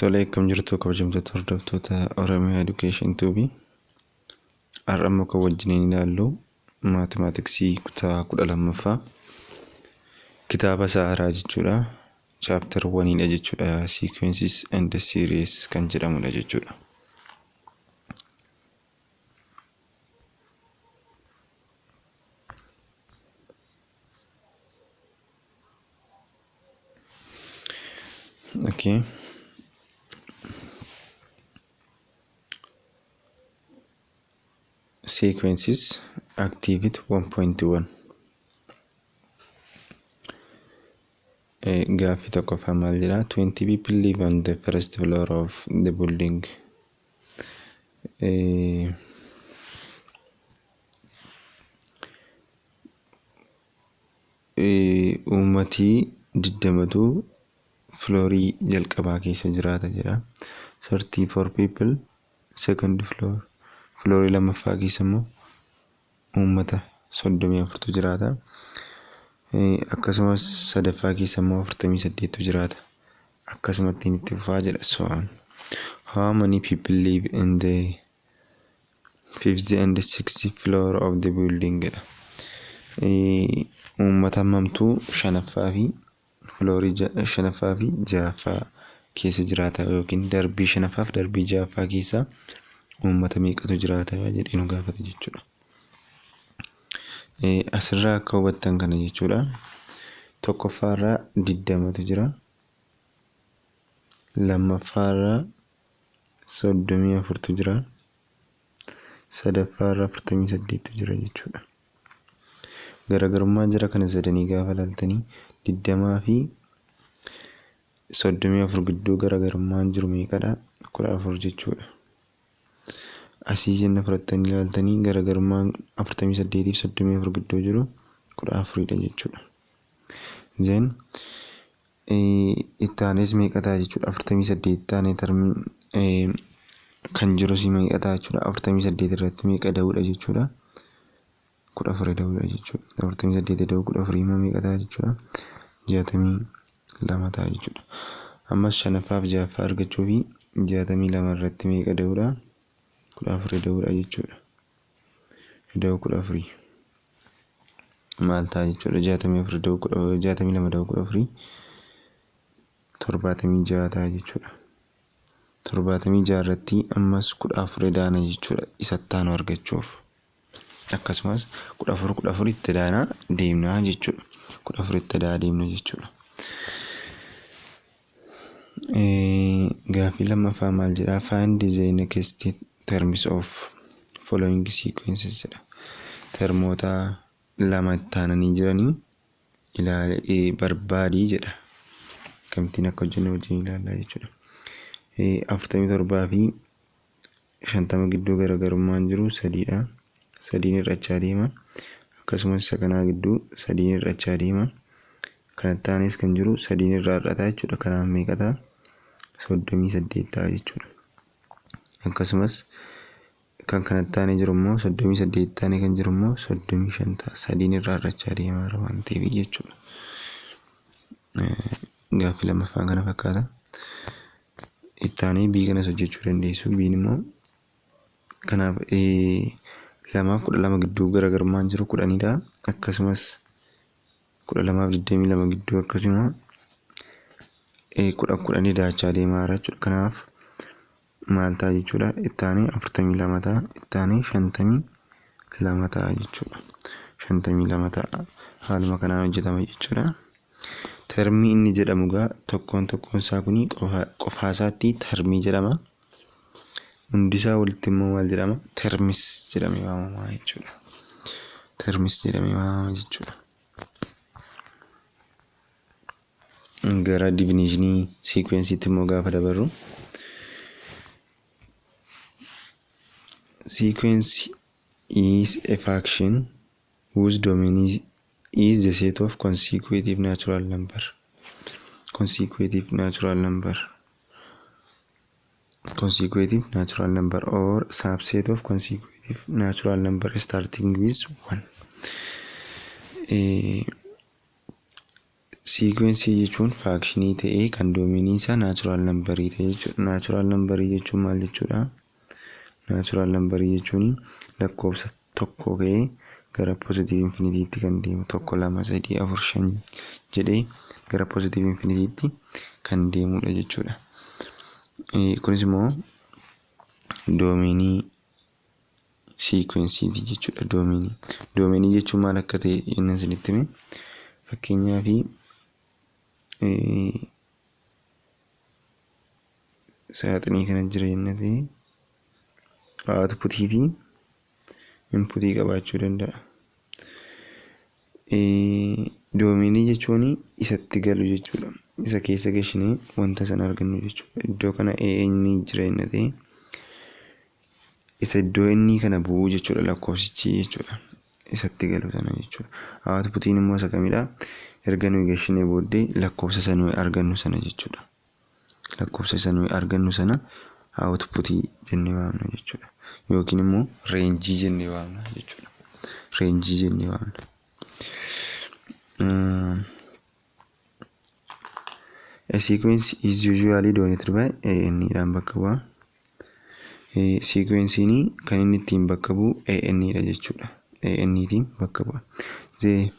Tolee, akkam jirtu kabajamtoota hordoftoota Oromiyaa Education Tube. Har'a immoo kan wajjiniin ilaallu maatimaatiksii kutaa 12ffaa kitaaba isaa haaraa jechuudha. Chapter 1dha jechuudha. Sequences and Series kan jedhamudha jechuudha. Okay. Sequences activity 1.1. Gaaffii tokkoffaa maal jedha? 20 people live on the first floor of the building. Uummatii 20tu floorii jalqabaa keessa jiraata jedha. 34 people second floor. Floorii lammaffaa keessa immoo uummata 34tu jiraata. Akkasumas sadaffaa keessa immoo 48tu jiraata. Akkasumatti itti fufaa jedha, so on. How many people live in the fifth and sixth floor of the building jedha. Uummata hammamtuu shanaffaa fi floorii shanaffaa fi ja'affaa keessa jiraata yookiin darbii shanaffaa fi darbii ja'affaa keessa uummata meeqatu jiraata jedhee nu gaafata jechuudha. Asirraa akka hubattan kana jechuudha. Tokkoffaarraa 20tu jira. Lammaffaarraa 34tu jira. Sadaffaarraa 48tu jira jechuudha. Garaagarummaa jara kana sadanii gaafa ilaaltanii, 20 fi 34 gidduu garaagarummaan jiru meeqadha? 14 jechuudha. Asii jenna fudhattanii ilaaltanii, garaagarummaan 48 fi 34 gidduu jiru 14dha jechuudha. Then itti aanes meeqa ta'a jechuudha? 48 itti aanee termii kan jirus meeqa ta'a jechuudha? 48 irratti meeqa da'uudha jechuudha? 14 da'uudha jechuudha. 48 da'uu 14 immoo meeqa ta'a jechuudha? 62 ta'a jechuudha. Ammas shanaffaa fi ja'affaa argachuu fi 62 irratti meeqa da'uudha? 14 da'uudha jechuudha. Da'uu 14 maal ta'a jechuudha? 64 da'uu 62 da'uu 14 76 ta'a jechuudha. 76 irratti ammas 14 daana jechuudha isatti aanu argachuuf. Akkasumas 14 14 itti daanaa deemnaa jechuudha. 14 itti daa deemna jechuudha. Gaaffii lammaffaa maal jedhaa? Find the next terms of following sequences jedha. Termoota lama itti aananii jiranii ilaali, barbaadii jedha. Akkamittiin akka hojjennu wajjin ilaallaa jechuudha. 47 fi 50 gidduu garaagarummaan jiru sadiidha. Sadiin hir'achaa deema. Akkasumas isa kanaa gidduu sadiin hir'achaa deema. Kanatti aanes kan jiru sadiin irraa hir'ata jechuudha. Kanaaf meeqa ta'a? 38 ta'a jechuudha. Akkasumas kan kanatti aanee jiru immoo, 38 aanee kan jiru immoo 35 ta'a. Sadiin irraa hir'achaa deemaa jira waan ta'eef jechuudha. Gaaffii lammaffaan kana fakkaata. Itti aanee bii kanas hojjechuu dandeessu. Biin immoo kanaaf lamaaf 12 gidduu garaagarummaan jiru 10dha. Akkasumas 12f 22 gidduu akkasuma 10 10 daachaa deemaa jira jechuudha. Kanaaf maal ta'a jechuudha? Itti aanee 42 ta'a. Itti aanee 52 ta'a jechuudha. 52 ta'a. Haaluma kanaan hojjetama jechuudha. Termii inni jedhamu gaa tokkoon tokkoon isaa kuni qofaasaatti termii jedhama. Hundisaa walitti immoo maal jedhama? Terms jedhamee waamama jechuudha. Terms jedhamee waamama jechuudha. Gara definitionii sequenceiitti immoo gaafa dabarru, sequence is a function whose domain is the set of consecutive natural number. Consecutive natural number. Consecutive natural number or subset of consecutive natural number starting with one. Sequence jechuun function ta'ee kan domain isaa natural number ta'e jechuudha. Natural number jechuun maal jechuudha? Natural number jechuun lakkoofsa tokko ka'ee gara positive infinityitti kan deemu, tokko, lama, sadii, afur, shan jedhee gara positive infinityitti kan deemudha jechuudha. Kunis immoo domain sequenceiiti jechuudha. Domain. Domain jechuun maal akka ta'e inni isinitti hime, fakkeenyaaf, saaxinii kana jira jenna ta'e, output fi input qabaachuu danda'a. Domain jechuun isatti galu jechuudha. Isa keessa gashinee wanta sana argannu jechuudha. Iddoo kana inni jira jenna ta'e, isa iddoo inni kana bu'uu jechuudha lakkoofsichi jechuudha. Isatti galu sana jechuudha. Outputiin immoo isa kamidha? Erga nuyi gashinee booddee lakkoofsa isa nuyi argannu sana jechuudha. Lakkoofsa isa nuyi argannu sana output jennee waamna jechuudha. Yookiin immoo range jennee waamna jechuudha. Range jennee waamna. A sequence is usually denoted by AN dhaan bakka bu'a. Sequenceiin kan inni ittiin bakka bu'u AN dha jechuudha. AN tiin bakka bu'a. The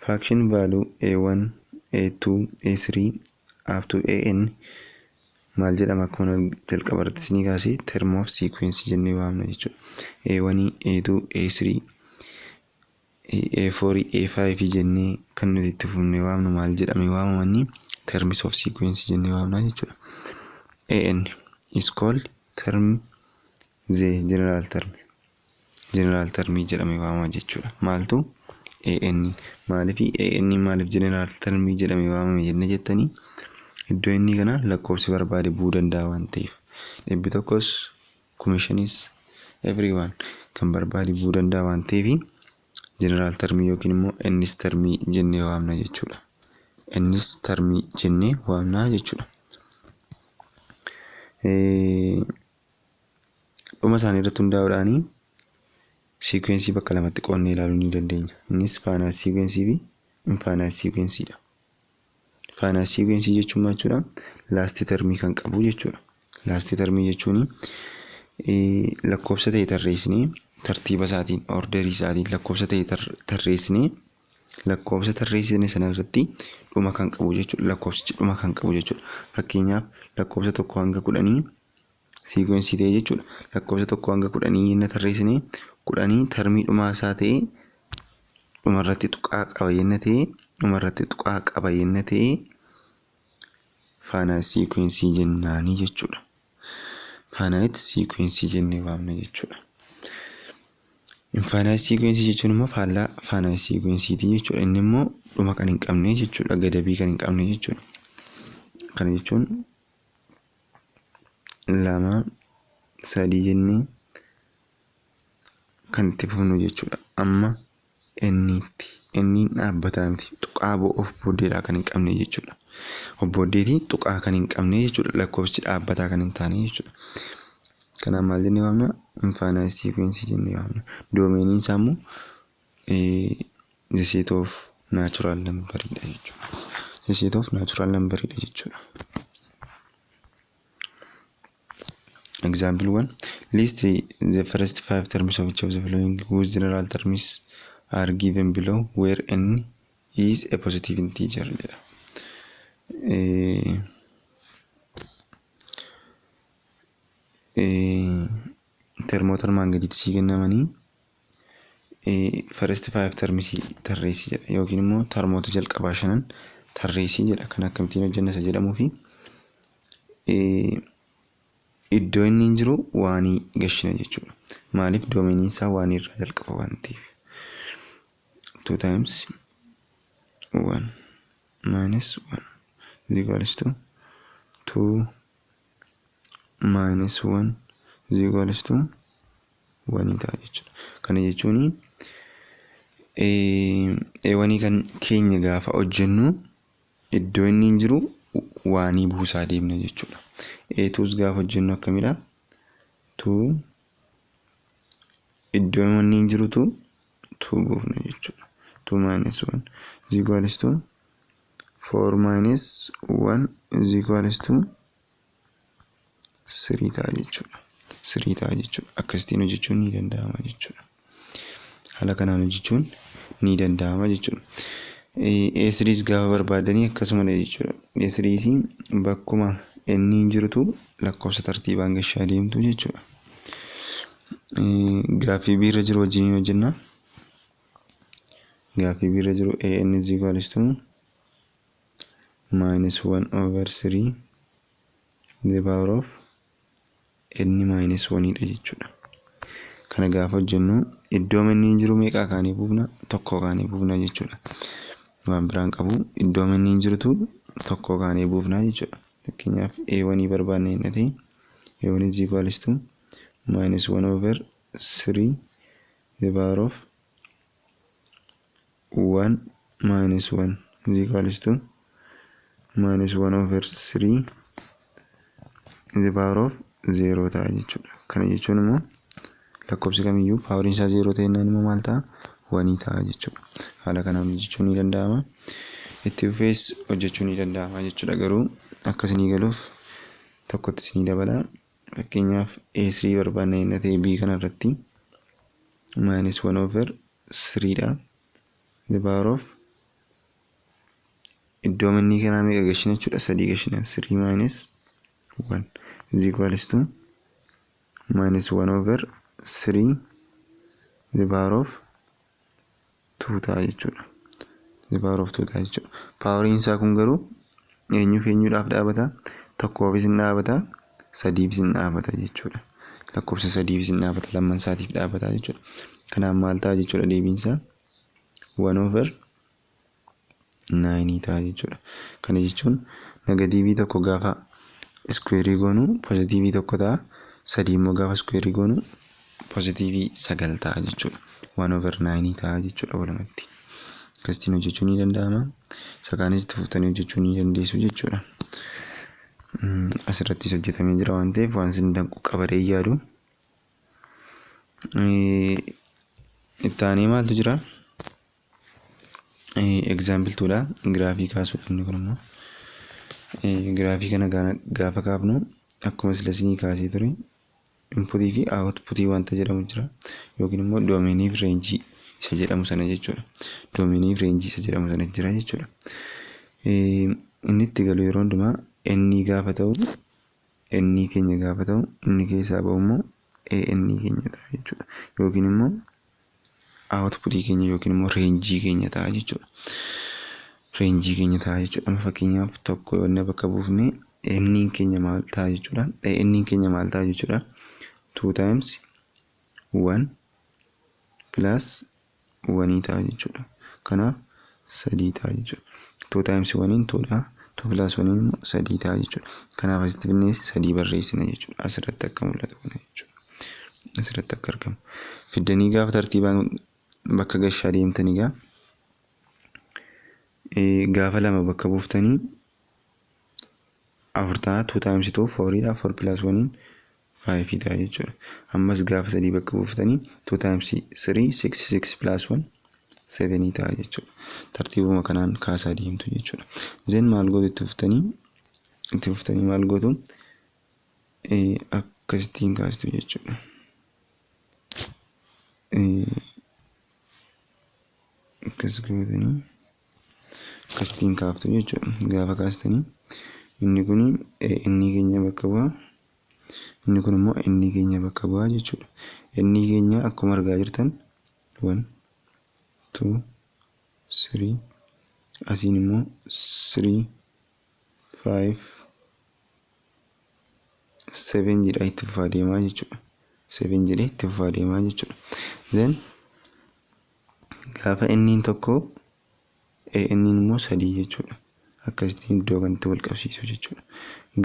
function value A1, A2, A3 up to AN maal jedhama? Akkuma jalqaba irratti isinii kaasee, term of sequence jennee waamna jechuudha. A1, A2, A3, A4, A5 jennee kan nuti itti fufnee waamnu maal jedhamee waamamanni? Terms of sequence jennee waamna jechuudha. AN is called term the general term. General term jedhamee waamama jechuudha. Maaltu? AN. Maaliif AN, maaliif general term jedhamee waamame jenne jettanii, iddoo inni kana lakkoofsi barbaade bu'uu danda'a waan ta'eef, 100s, 5,000s, everyone kan barbaade bu'uu danda'a waan ta'eef, general term yookiin immoo nth term jennee waamna jechuudha. Nth term jennee waamna jechuudha. Dhuma isaanii irratti hundaa'uudhaan sequence bakka lamatti qoodnee ilaaluu ni dandeenya. Innis finite sequence fi infinite sequenceiidha. Finite sequence jechuun maal jechuudha? Last term kan qabu jechuudha. Last term jechuun lakkoofsa ta'e tarreessinee, tartiiba isaatiin, order isaatiin lakkoofsa ta'e tarreessinee, lakkoofsa tarreessine sana irratti dhuma kan qabu jechuudha. Lakkoofsichi dhuma kan qabu jechuudha. Fakkeenyaaf, lakkoofsa 1 hanga 10 sequence ta'e jechuudha. Lakkoofsa 1 hanga 10 yenna tarreessine, 10 term dhumaa isaa ta'e, dhumarratti tuqaa qaba yenna ta'e, dhumarratti tuqaa qaba yenna ta'e, finite sequence jennaanii jechuudha. Finite sequence jennee waamna jechuudha. Infinite sequence jechuun immoo faallaa finite sequenceiiti jechuudha. Inni immoo dhuma kan hin qabne jechuudha. Gadabii kan hin qabne jechuudha. Kana jechuun lama, sadii jennee kan itti fufnu jechuudha. Amma n'itti. N'iin dhaabbataa miti. Tuqaa of booddeedhaa kan hin qabne jechuudha. Of booddeetii tuqaa kan hin qabne jechuudha. Lakkoofsi dhaabbataa kan hin taane jechuudha. Kanaaf maal jennee waamna? Infinite sequence jennee waamna. Domainiin isaa immoo the set of natural numberidha jechuudha. The set of natural numberidha jechuudha. Example 1. List the first five terms of each of the following whose general terms are given below, where n is a positive integer jedha. Termoota armaan gaditti sii kennamanii first five terms tarreessi jedha, yookiin immoo termoota jalqabaa shanan tarreessi jedha. Kan akkamittiin hojjenna isa jedhamuu fi iddoo inni hin jiru one gashina jechuudha. Maaliif? Domainiin isaa one irraa jalqaba waan ta'eef. 2 times 1 minus 1 is equals to 2 minus 1 is equals to 1 ta'a jechuudha. Kana jechuun one kan keenya gaafa hojjennu, iddoo inni hin jiru one buusaa deemna jechuudha. A2s gaafa hojjennu akkamidha? 2, iddoo inni hin jirutu 2 buufna jechuudha. 2 minus 1 is equals to 4 minus 1 is equals to 3 ta'a jechuudha. 3 ta'a jechuudha. Akkasitiin hojjechuun ni danda'ama jechuudha. Haala kanaan hojjechuun ni danda'ama jechuudha. A3s gaafa barbaadanii akkasumadha jechuudha. A3s bakkuma inni jirutu lakkoofsa tartiibaan gashaa deemtu jechuudha. Gaaffii B irra jiru wajjin hojjenna. Gaaffii B irra jiru AN is equals to minus 1 over 3 the power of n minus 1 dha jechuudha. Kana gaafa hojjennu iddoo inni jiru meeqaa kaanee buufna? Tokko kaanee buufna jechuudha. Waan biraan qabu, iddoo inni jirutu tokko kaanee buufna jechuudha. Fakkeenyaaf, A1 barbaanne inni ta'e, A1 is equals to minus 1 over 3 the power of 1 minus 1 is equals to minus 1 over 3 the power of 0 ta'a jechuudha. Kana jechuun immoo lakkoofsi kamiyyuu poweriin isaa 0 ta'ennaan immoo maal ta'a? One ta'a jechuudha. Haala kanaan hojjechuun ni danda'ama. Itti fufees hojjechuun ni danda'ama jechuudha. Garuu akka isinii galuuf tokkotti isinii dabala. Fakkeenyaaf, A3 barbaanna inni ta'e, B kanarratti minus 1 over 3 dha. The power of iddoo manni kanaa meeqa gashina jechuudha? Sadii gashina. 3 minus 1 is equals to minus 1 over 3 the power of 2 ta'a jechuudha. The power of 2 ta'a jechuudha. Poweriin isaa kun garuu eenyuuf eenyuudhaaf dhaabata? Tokkoofis hin dhaabata, sadiifis hin dhaabata jechuudha. Lakkoofsa sadiifis hin dhaabata, lamman isaatiif dhaabata jechuudha. Kanaaf maal ta'a jechuudha deebiin isaa? 1 over 9 ta'a jechuudha. Kana jechuun negative tokko gaafa square goonu positive tokko ta'a. Sadii immoo gaafa square goonu positive sagal ta'a jechuudha. 1 over 9 ta'a jechuudha walumatti. Akkasitiin hojjechuun ni danda'ama. Isa kaanis itti fuftanii hojjechuu ni dandeessu jechuudha. Asirrattis hojjetamee jira waan ta'eef waan isin danqu qabadee yaadu. Itti aanee maaltu jira? Example twodha. Giraafii kaasuudha inni kun immoo. Giraafii kana gaafa kaafnu akkuma sila isinii kaasee ture, inputii fi outputii wanta jedhamu jira. Yookiin immoo domainii fi range isa jedhamu sana jechuudha. Domainii fi range isa jedhamu sana jira jechuudha. Inni itti galu yeroo hundumaa inni gaafa ta'u, inni keenya gaafa ta'u, inni keessaa ba'u immoo AN keenya ta'a jechuudha. Yookiin immoo outputii keenya yookiin immoo range keenya ta'a jechuudha. Range keenya ta'a jechuudha. Amma fakkeenyaaf, tokko yoo bakka buufne inni keenya maal ta'a jechuudha? Inni keenya maal ta'a jechuudha? 2 times 1 plus 1 ta'a jechuudha. Kanaaf sadii ta'a jechuudha. 2 times 1 2dha. 2 plus 1 immoo sadii ta'a jechuudha. Kanaaf asitti finnee sadii barreessina jechuudha. Asirratti akka mul'atu kana jechuudha. Asirratti akka argamu. Fiddanii gaafa tartiibaan bakka gashaa deemtan egaa, gaafa lama bakka buuftanii afur ta'a. 2 times 2 4dha. 4 plus 1 5 ta'a jechuudha. Ammas gaafa sadii bakka buuftanii 2 times 3 6, 6 plus 1 7 ta'a jechuudha. Tartiibuma kanaan kaasaa deemtu jechuudha. Then maal gootu? Itti fuftanii maal gootu? Akkasittiin kaastu jechuudha. Akkas gootanii akkasittiin kaaftu jechuudha. Gaafa kaastanii inni kun inni keenya bakka bu'a. Inni kun immoo inni keenya bakka bu'a jechuudha. Inni keenya akkuma argaa jirtan 1, 2, 3, asiin immoo 3, 5, 7 jedha itti fufaa deemaa jechuudha. 7 jedhee itti fufaa deemaa jechuudha. Then gaafa inniin tokko, inniin immoo sadii jechuudha. Akkasittiin iddoo kanatti wal qabsiisu jechuudha.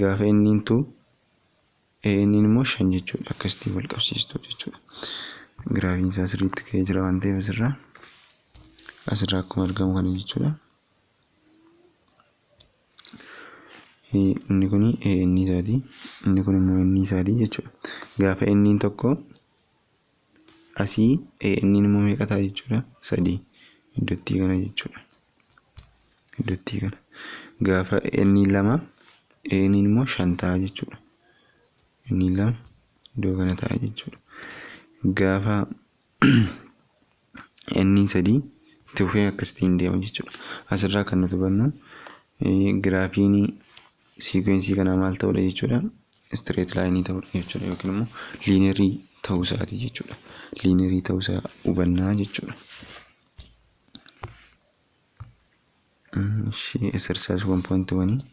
Gaafa inniin two, inniin immoo shan jechuudha. Akkasittiin wal qabsiistu jechuudha. Giraafiin isaa sirriitti ka'ee jira waan ta'eef asirraa akkuma argamu kana jechuudha. Inni kun inni isaati. Inni kun immoo inni isaati jechuudha. Gaafa inniin tokko, asii inniin immoo meeqa ta'a jechuudha? Sadii iddootti kana jechuudha. Iddootti kana. Gaafa inni lama A'n immoo shan ta'a jechuudha. Inni lama iddoo kana ta'a jechuudha. Gaafa inni sadii itti fufee akkasitiin deema jechuudha. Asirraa kan nuti hubannu giraafiin sequence kanaa maal ta'uudha jechuudha? Straight line ta'uudha jechuudha yookiin immoo linear ta'uu isaati jechuudha. Linear ta'uu isaa hubannaa jechuudha. Exercise 1.1.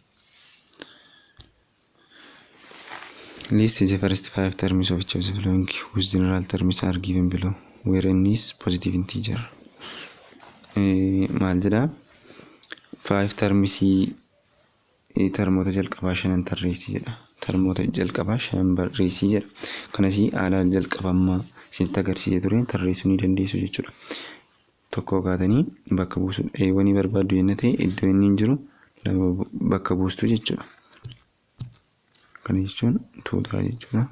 List the first five terms of each of the following whose general terms are given below, where n is positive integer. Maal jedhaa? Five termsii, termoota jalqabaa shanan tarreessi jedha. Termoota jalqabaa shanan barreessi jedha. Kanas haala jalqaba ammaa isinitti agarsiisee ture tarreessuu ni dandeessu jechuudha. Tokko kaatanii bakka buusuudha. Eewwanii barbaaddu yenna ta'e iddoo inni hin jiru lama bakka buustu jechuudha. Kana jechuun tuutaa jechuudha.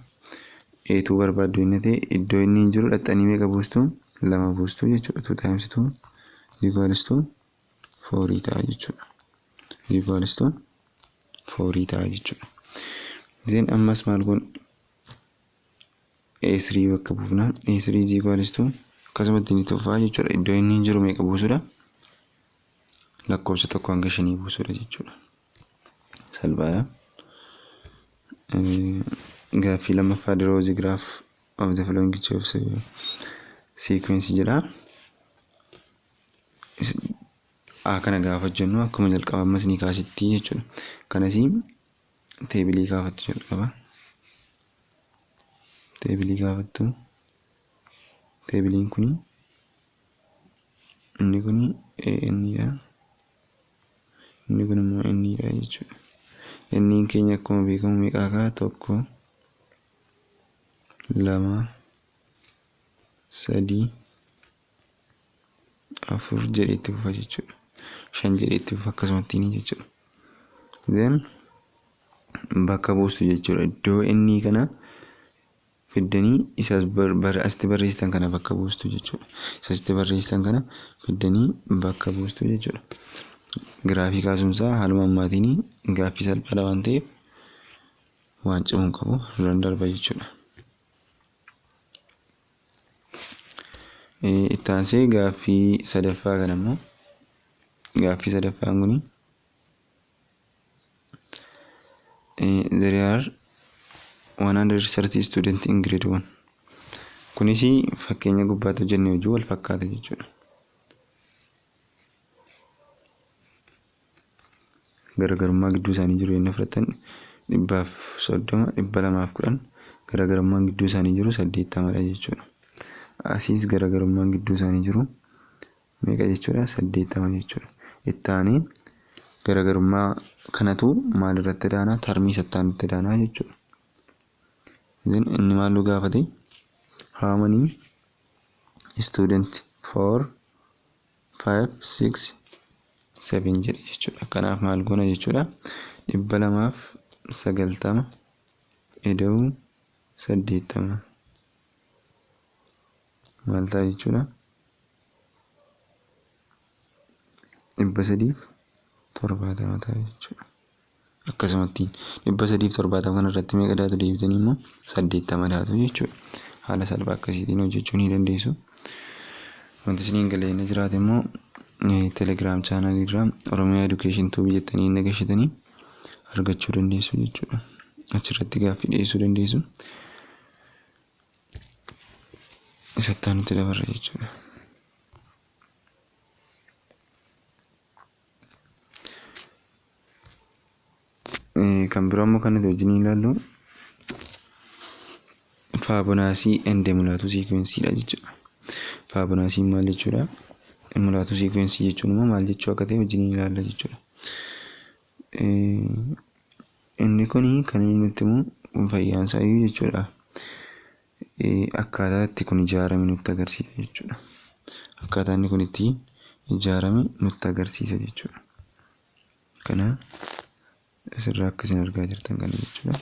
Eetuu barbaaddu yenna ta'e iddoo inni hin jiru dhaxxanii meeqa buustu? Lama buustu jechuudha. 2 times 2 equals to 4 ta'a jechuudha. Equals to 4 ta'a jechuudha. Then ammas maal goon A3 bakka buufna. A3 is equals to akkasumatti inni tuffaa jechuudha. Iddoo inni hin jiru meeqa buusuudha? Lakkoofsa 1 hanga 5 buusuudha jechuudha. Salphaadha. Gaaffii lammaffaa, draw the graph of the following of sequence jedha. A kana gaafa hojjennu akkuma jalqaba ammas ni kaasitti jechuudha. Kanas teebilii kaafattu jalqaba. Teebilii kaafattu. Teebiliin kuni inni kuni AN dha. Inni kun immoo N dha jechuudha. N keenya akkuma beekamu meeqaa ka'a? 1, 2, 3, 4 jedhee itti fufa jechuudha. 5 jedhee itti fufa akkasumatti jechuudha. Then bakka buustu jechuudha. Iddoo inni kana fiddanii isa asitti barreessitan kana bakka buustu jechuudha. Isa asitti barreessitan kana fiddanii bakka buustu jechuudha. Giraafii kaasuunsaa haaluma ammaatiin gaaffii salphaadha waan ta'eef waan cimu hin qabu, duraan darba jechuudha. Itti aansee gaaffii sadaffaa kana immoo, gaaffii sadaffaan kuni there are 130 students in grade 1. Kunis fakkeenya gubbaatti hojjenne hojii wal fakkaata jechuudha. Garaagarummaa gidduu isaanii jiru inni fudhatan 130, 210, garaagarummaan gidduu isaanii jiru 80dha jechuudha. Asiis garaagarummaan gidduu isaanii jiru meeqa jechuudha? 80 jechuudha. Itti aanee garaagarummaa kanatu maal irratti daanaa? Tarmii isatti daanaa jechuudha. Inni maal nu gaafate? How many student 4, 5, 6, 7 jedhe jechuudha. Kanaaf maal goona jechuudha? 290 ida'uu 80 maal ta'a jechuudha? 370 ta'a jechuudha. Akkasumatti 370 kana irratti meeqa daatu deebitanii immoo 80 daatu jechuudha. Haala salphaa akkasiitiin hojjechuu ni dandeessu. Wanti isiniin galee inni jiraate immoo Telegram chaanalii irraa Oromiyaa Education Tube jettanii inni gashitanii argachuu dandeessu jechuudha. Achirratti gaaffii dhiyeessuu dandeessu. Isatti aanutti dabarra jechuudha. Kan biroo immoo kan nuti wajjin ilaallu Faabonaasii and Mulaatu siikweensiidha jechuudha. Faabonaasiin maal jechuudha? Mulaatu siikwensii jechuun immoo maal jechuu akka ta'e wajjin ilaalla jechuudha. Inni kun kan inni nutti himu fayyaan isaa iyyuu jechuudha. Akkaataa itti kun ijaarame nutti agarsiisa jechuudha. Akkaataa inni kun itti ijaarame nutti agarsiisa jechuudha. Kana asirraa akka isin argaa jirtan kana jechuudha.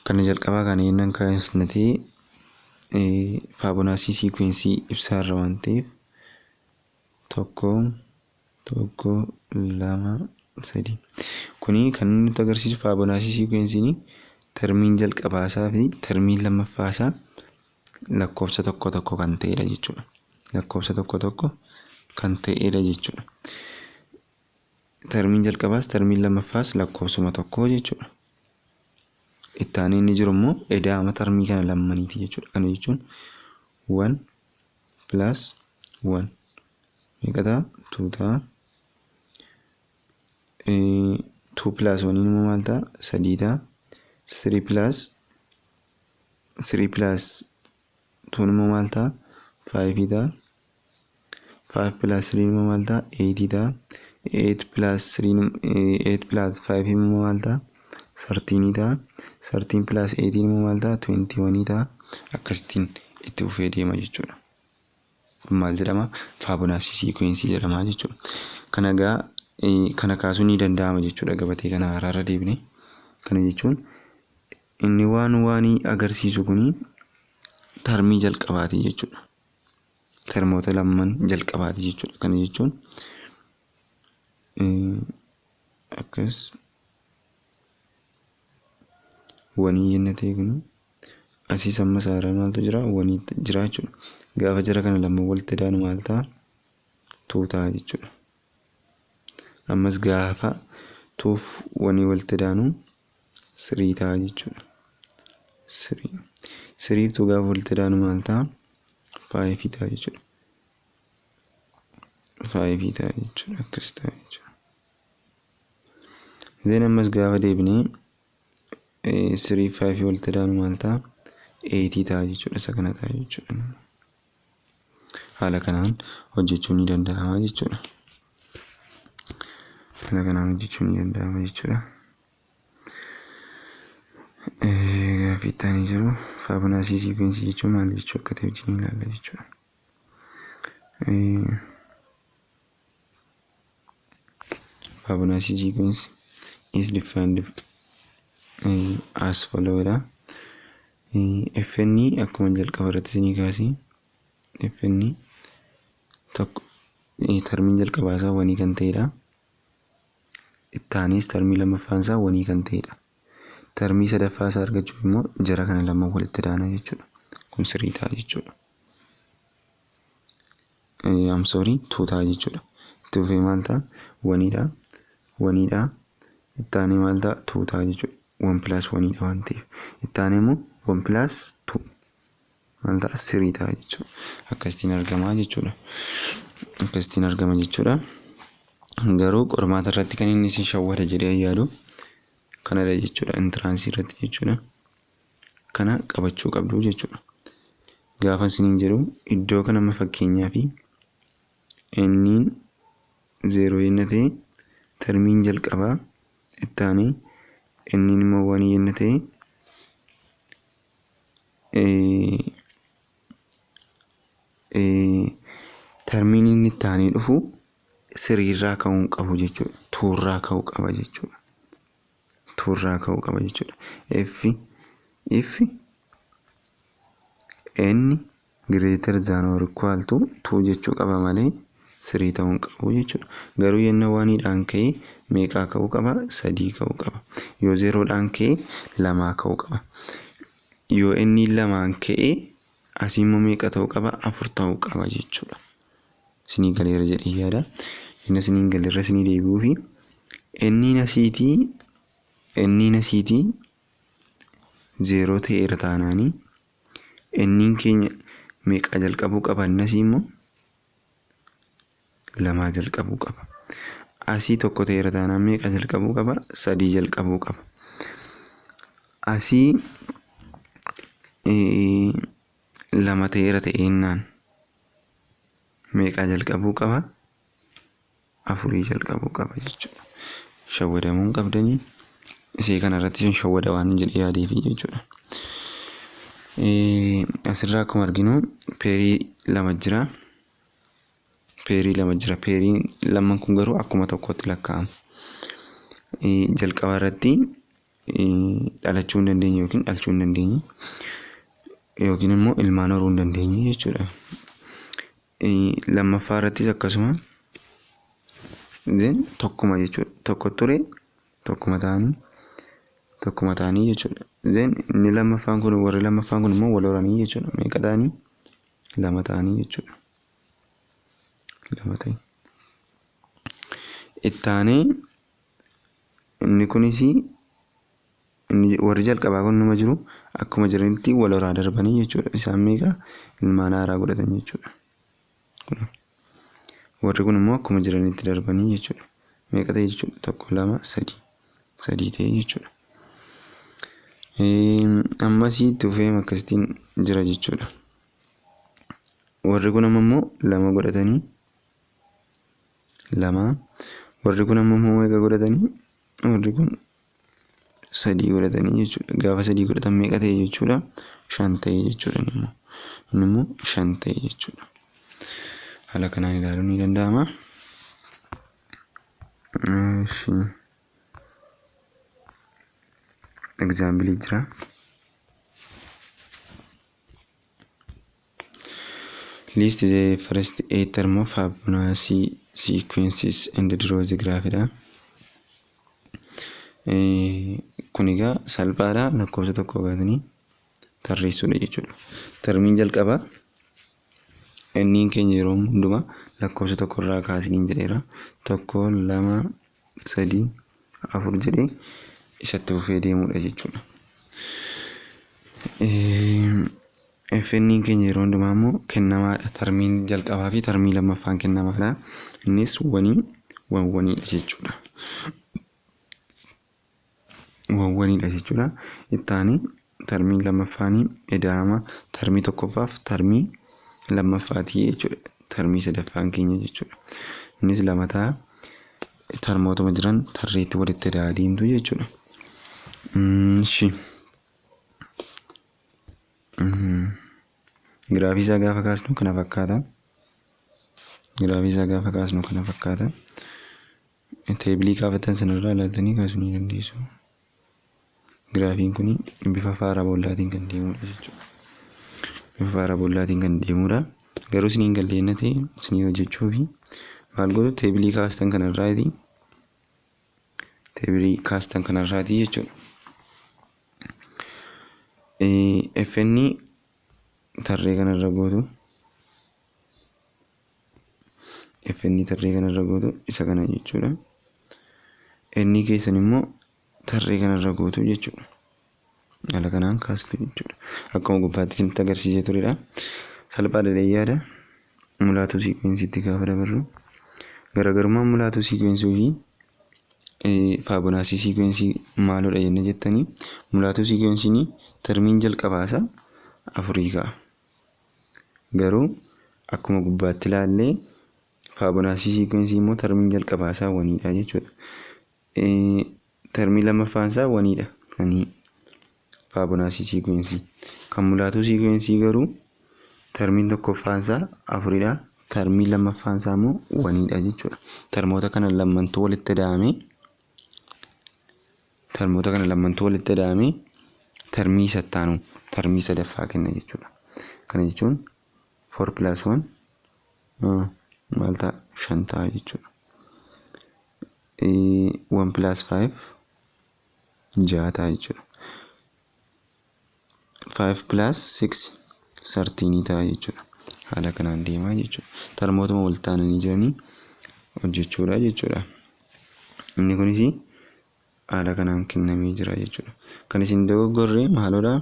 Kana jalqabaa kana yennaan kaasnatee Faabonaasii siikwensii ibsaarra waan ta'eef 1, Tokko, lama, sadi. Kuni kan inni nutti agarsiisu Fibonacci sequenceiin termiin jalqabaasaa fi termiin lammaffaasaa lakkoofsa tokko tokko kan ta'edha jechuudha. Lakkoofsa tokko tokko kan ta'edha jechuudha. Termiin jalqabaas termiin lammaffaas lakkoofsuma tokko jechuudha. Itti aanee inni jiru immoo ida'ama termii kana lamaniiti jechuudha. Kana jechuun one plus one meeqa ta'a? Two ta'a. Two plus oneiin immoo maal ta'a? Sadii ta'a. Three plus three plus twon immoo maal ta'a? Five ta'a. Five plus three immoo maal ta'a? Eight ta'a. Eight plus three, eight plus five immoo maal ta'a? 13 ta'a. 13 plus eightiin immoo maal ta'a? 21 ta'a. Akkasittiin itti fufee deema jechuudha. Kun maal jedhama? Fibonacci sequence jedhama jechuudha. Kana egaa kana kaasuun ni danda'ama jechuudha gabatee kana haraarra deebine. Kana jechuun inni waan waanii agarsiisu kuni termii jalqabaati jechuudha. Termoota lamaan jalqabaati jechuudha. Kana jechuun akkas one yenna ta'e kuni asiis amma saaraa maaltu jira? One jira jechuudha. Gaafa jara kana lamaan walitti daanu maal ta'a? Two ta'a jechuudha. Ammas gaafa twoof one walitti daanu three ta'a jechuudha. Three. Threef two gaafa walitti daanu maal ta'a? Five ta'a jechuudha. Five ta'a jechuudha. Akkas ta'a jechuudha. Then ammas gaafa deebinee three five walitti daanu maal ta'a? Eight ta'a jechuudha. Isa kana ta'a jechuudha. Haala kanaan hojjechuun ni danda'ama jechuudha. Haala kanaan hojjechuun ni danda'ama jechuudha. Gaaffii itti aanee jiru Fibonacci sequence jechuun maal jechuu akka ta'e wajjin ilaalla jechuudha. Fibonacci sequence is defined as follow dha. FN akkuma jalqaba irratti isinii kaasee FN tokko termiin jalqabaa isaa one kan ta'edha. Itti aanees termii lammaffaan isaa one kan ta'edha. Termii sadaffaa isaa argachuuf immoo jara kana lama walitti daana jechuudha. Kun three ta'a jechuudha. I'm sorry, two ta'a jechuudha. Itti fufee maal ta'a? Oneiidha. Oneiidha. Itti aanee maal ta'a? Two ta'a jechuudha. One plus oneiidha waan ta'eef. Itti aanee immoo one plus two maal ta'a? Three ta'a jechuudha. Akkasittiin argama jechuudha. Akkasittiin argama jechuudha. Garuu qormaata irratti kan inni isin shawwata jedhee yaadu kanadha jechuudha. Entrance irratti jechuudha. Kana qabachuu qabdu jechuudha. Gaafa isiniin jedhu iddoo kana amma fakkeenyaa fi inniin zero yenna ta'e termiin jalqabaa itti aanee inniin immoo one yenna ta'e termiin inni itti aanee dhufu threerraa ka'uu hin qabu jechuudha. Tworraa ka'uu qaba jechuudha. Tworraa ka'uu qaba jechuudha. If n greater than or equal to two jechuu qaba malee three ta'uu hin qabu jechuudha. Garuu yenna oneiidhaan ka'ee meeqaa ka'uu qaba? Sadii ka'uu qaba. Yoo zerodhaan ka'e lamaa ka'uu qaba. Yoo inni lamaan ka'e asii immoo meeqa ta'uu qaba? Afur ta'uu qaba jechuudha. Isinii galeera jedhee yaada. Inni isinii hin galle irra isinii deebi'uu fi inniin asiitii zero ta'eera taanaanii inniin keenya meeqaa jalqabuu qaba? Inni asii immoo lamaa jalqabuu qaba. Asii tokko ta'eera taanaan meeqa jalqabuu qaba? Sadii jalqabuu qaba. Asii lama ta'eera ta'eennaan meeqaa jalqabuu qaba? Afurii jalqabuu qaba jechuudha. Shawwadamuu hin qabdanii isee kanarratti isin shawwada waan jedhee yaadeefi jechuudha. Asirraa akkuma arginu pair lama jira. Pair lama jira. Pairiin lamman kun garuu akkuma tokkotti lakkaa'amu. Jalqaba irratti dhalachuu hin dandeenye yookiin dhalchuu hin dandeenye yookiin immoo ilmaan horuu hin dandeenye jechuudha. Lammaffaa irrattis akkasuma Then tokkuma jechuudha. Tokko ture, tokkuma ta'anii jechuudha. Then inni lammaffaan kun, warri lammaffaan kun immoo wal horanii jechuudha. Meeqa ta'anii? Lama ta'anii jechuudha. Lama ta'e. Ittaanee inni kunis, inni warri jalqabaa kun numa jiru, akkuma jiranitti wal horaa darbanii jechuudha. Isaan meeqa ilmaan haaraa godhatan jechuudha. Warri kun immoo akkuma jiranitti darbanii jechuudha. Meeqa ta'e jechuudha? Tokko, lama, sadii. Sadii ta'e jechuudha. Ammasii itti fufee akkasittiin jira jechuudha. Warri kun amma immoo lama godhatanii, lama. Warri kun amma immoo meeqa godhatanii? Warri kun sadii godhatanii jechuudha. Gaafa sadii godhatan meeqa ta'e jechuudha? Shan ta'e jechuudha inni immoo. Inni immoo shan ta'e jechuudha. Haala kanaan ilaaluun ni danda'ama. Eshi. Example jira. List the first eight term of Fibonacci sequences and draw the graph dha. Kun egaa salphaadha, lakkoofsa tokko kaasanii tarreessuudha jechuudha. Termiin jalqabaa inniin keenya yeroo hundumaa lakkoofsa tokko irraa kaasiniin jedheera. Tokko, lama, sadii, afur jedhee isatti fufee deemudha jechuudha. FN keenya yeroo hundumaa immoo kennamaadha. Termiin jalqabaa fi termii lammaffaan kennamaadha. Innis one one onedha jechuudha. One onedha jechuudha. Ittaanii termiin lammaffaanii ida'ama termii tokkoffaaf termii lammaffaati jechuudha. Termii sadaffaan keenya jechuudha. Innis lama ta'a. Termootuma jiran tarreetti walitti ida'aa deemtu jechuudha. Ishi. Giraafii isaa gaafa kaasnu kana fakkaata. Giraafii isaa gaafa kaasnu kana fakkaata. Tableii kaafatan sanarraa ilaaltanii kaasuu ni dandeessu. Giraafiin kun bifa parabolaatiin kan deemudha jechuudha. Bifa parabolaatiin kan deemudha. Garuu isiniin galleenya ta'e isinii hojjechuu fi maal godhu, tableii kaastan kanarraati. Tableii kaastan kanarraati jechuudha. FN tarree kanarra gootu. FN tarree kanarra gootu, isa kana jechuudha. N keessan immoo tarree kanarra gootu jechuudha. Haala kanaan kaastu jechuudha. Akkuma gubbaatti isinitti agarsiisee turedha. Salphaadha yaada. Mulatu sequenceitti gaafa dabarru, garaagarummaan Mulatu sequence fi Fibonacci sequence maalodha jenne jettanii, Mulatu sequenceiin termiin jalqabaasaa afurii ka'a. Garuu akkuma gubbaatti ilaallee Fibonacci sequence immoo termiin jalqabaasaa onedha jechuudha. Termii lammaffaan isaa onedha kan Fibonacci sequence. Kan Mulatu sequence garuu termiin tokkoffaan isaa afuridha. Termiin lammaffaan isaa immoo onedha jechuudha. Termoota kana lamantuu walitti ida'amee, termoota kana lamantuu walitti ida'amee termii isa itti aanu, termii sadaffaa kenna jechuudha. Kana jechuun 4 plus 1 maal ta'a? Shan ta'a jechuudha. 1 plus 5 ja'a ta'a jechuudha. 5 plus 6 13 ta'a jechuudha. Haala kanaan deemaa jechuudha. Termootuma wal taananii jiranii hojjechuudha jechuudha. Inni kunis haala kanaan kennamee jira jechuudha. Kan isin dogoggorre maalodha?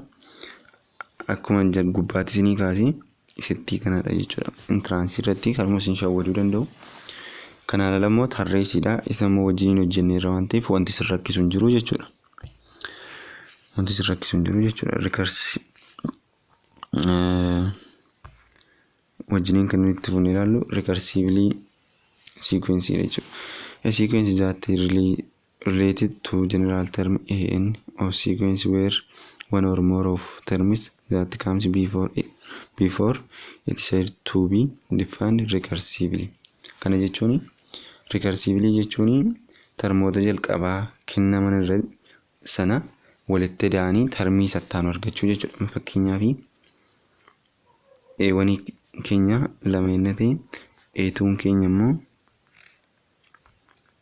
Akkuma gubbaatti isinii kaasee isittii kanadha jechuudha. Entranceii irratti kanuma isin shawwaduu danda'u. Kanaan ala immoo tarreessiidha. Isa immoo wajjiniin hojjenneerra waan ta'eef wanti isin rakkisu hin jiru jechuudha. Wanti isin rakkisu hin jiru jechuudha. Recursive wajjiniin kan nuti itti fufnee ilaallu recursively sequenceiidha jechuudha. A sequence that really related to general term an of sequence where one or more of terms that comes before it said to be defined recursively. Kana jechuun, recursively jechuun termoota jalqabaa kennaman irra sana walitti ida'anii termii sattaanu argachuu jechuudha. Fakkeenyaaf, A1 keenya lama inni ta'e, A2 keenya immoo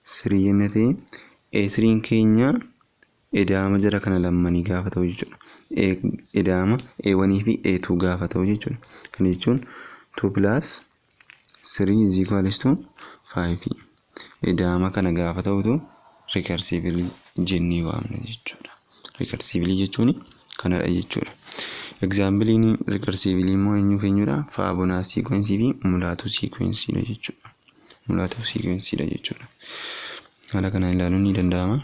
Three yenna ta'e, A threen keenya ida'ama jara kana lammanii gaafa ta'u jechuudha. Ida'ama A1 fi A2 gaafa ta'u jechuudha. Kana jechuun 2 plus 3 is equals to 5. Ida'ama kana gaafa ta'utu recursively jennee waamna jechuudha. Recursively jechuun kanadha jechuudha. Exampleiin recursively immoo eenyuuf eenyudha? Fibonacci sequence fi Mulatu sequencedha jechuudha. Mulatu sequencedha jechuudha. Haala kanaan ilaaluun ni danda'ama.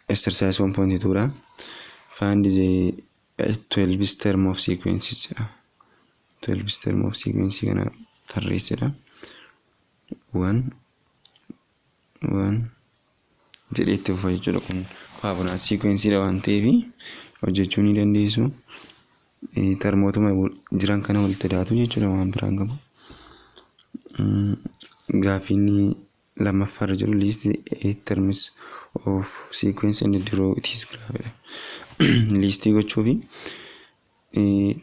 Exercise 1.2 dha. Find the 12th term of sequences jedha. 12th term of sequence kana tarreessedha. 1 1 jedhee itti fufa jechuudha. Kun Fibonacci sequencedha waan ta'eef hojjechuu ni dandeessu. Termootuma jiran kana walitti daatu jechuudha, waan biraan qabu. Gaaffiin lammaffaarra jiru list eight terms of sequence and draw its graph dha. Listii gochuufi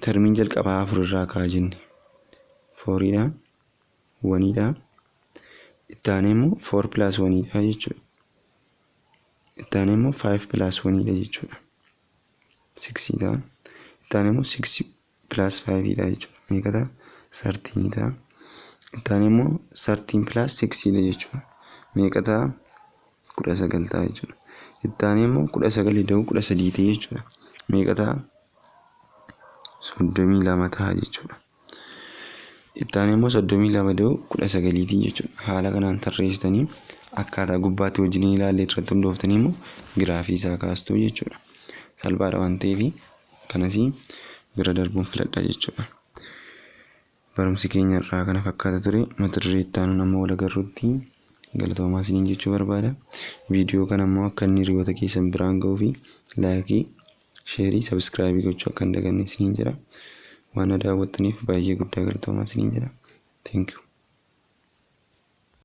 termiin jalqabaa afur irraa ka'a jenne. Fouriidha, oneiidha, itti aanee immoo four plus oneiidha jechuudha. Itti aanee immoo five plus oneiidha jechuudha. Sixii ta'a. Itti aanee immoo six plus fiveiidha jechuudha. Meeqa ta'a? 13 ta'a. Itti aanee immoo 13 plus sixiidha jechuudha. Meeqa ta'a? 19 ta'a jechuudha. Itti aanee immoo 19 ida'uu 13 jechuudha. Meeqa ta'a? 32 ta'a jechuudha. Itti aanee immoo 32 ida'uu 19ti jechuudha. Haala kanaan tarreessitanii akkaataa gubbaatti wajjin ilaalle irratti hundooftanii immoo giraafii isaa kaastuu jechuudha. Salphaadha waan ta'eef kanasii bira darbuun filadha jechuudha. Barumsi keenya irraa kana fakkaata ture. Mata duree itti aanuun amma wal agarrutti galatoomaa isiniin jechuu barbaada. Viidiyoo kana immoo akka inni hiriyoota keessan biraan ga'uu fi like, share, subscribe gochuu akka hin daganne isiniin jedha. Waan na daawwattaniif baay'ee guddaa galatoomaa isiniin jedha. Thank you.